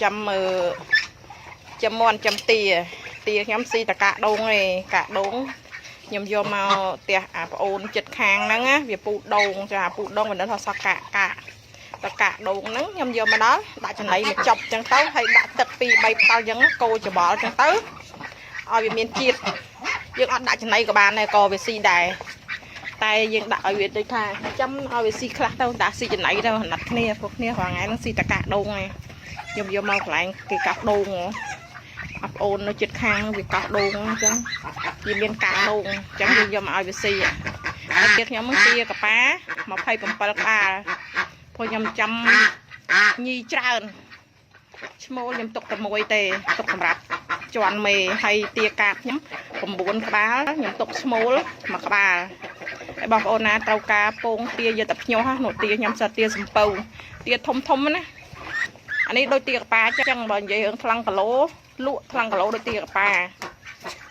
ចាំមើលចាំមន់ចាំទាទាខ្ញុំស៊ីតកាដូងឯងកាដូងខ្ញុំយកមកផ្ទះអាប្អូនចិត្តខាងហ្នឹងណាវាពូដូងចាពូដូងមិនដឹងថាសោះកាកាតកាដូងហ្នឹងខ្ញុំយកមកដល់ដាក់ចំណីមកចប់ចឹងទៅហើយដាក់ទឹក2 3ផ្ដល់ចឹងកូរច្បល់ចឹងទៅឲ្យវាមានជាតិយើងអត់ដាក់ចំណីក៏បានដែរក៏វាស៊ីដែរតែយើងដាក់ឲ្យវាដូចថាចាំឲ្យវាស៊ីខ្លះទៅដាក់ស៊ីចំណីទៅអាណិតគ្នាពួកគ្នារាល់ថ្ងៃហ្នឹងស៊ីតកាដូងឯង ខ្ញុំយកមកកន្លែងគេកោសដូងហ៎អប្អូននៅចិត្តខាងវាកោសដូងអញ្ចឹងវាមានកាក់ដូងអញ្ចឹងយើងយកមកឲ្យវាស៊ីហើយទៀតខ្ញុំនឹងទាកប៉ា27ក្បាលព្រោះខ្ញុំចាំញីច្រើនឈ្មោលខ្ញុំទុកតែមួយទេទុកសម្រាប់ជន់មេហើយទាកាបខ្ញុំ9ក្បាលខ្ញុំទុកឈ្មោលមួយក្បាលហើយបងប្អូនណាត្រូវការពងទាយកតែភ្ញាស់នោះទាខ្ញុំសិតទាសំពៅទាធំធំណា អានេះដូចទាកប៉ាចឹងបើនិយាយរឿងថ្លឹងគីឡូលក់ថ្លឹងគីឡូដូចទាកប៉ា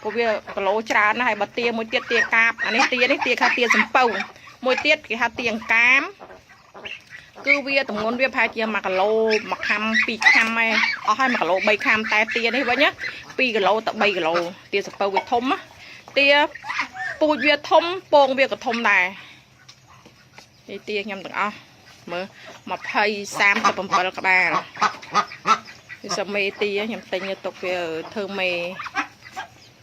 ព្រោះវាគីឡូច្រើនណាស់ហើយបើទាមួយទៀតទាកាបអានេះទានេះទាគេហៅទាសំពៅមួយទៀតគេហៅទាអង្កាមគឺវាតម្ងន់វាប្រហែលជា1គីឡូ1ខាំ2ខាំឯងអស់ហើយ1គីឡូ3ខាំតែទានេះវិញណា2គីឡូទៅ3គីឡូទាសំពៅវាធំណាទាពូជវាធំពងវាក៏ធំដែរនេះទាខ្ញុំទាំងអស់មើល20 37ក្បាលវាសមេទាខ្ញុំទិញទុកវាធ្វើមេ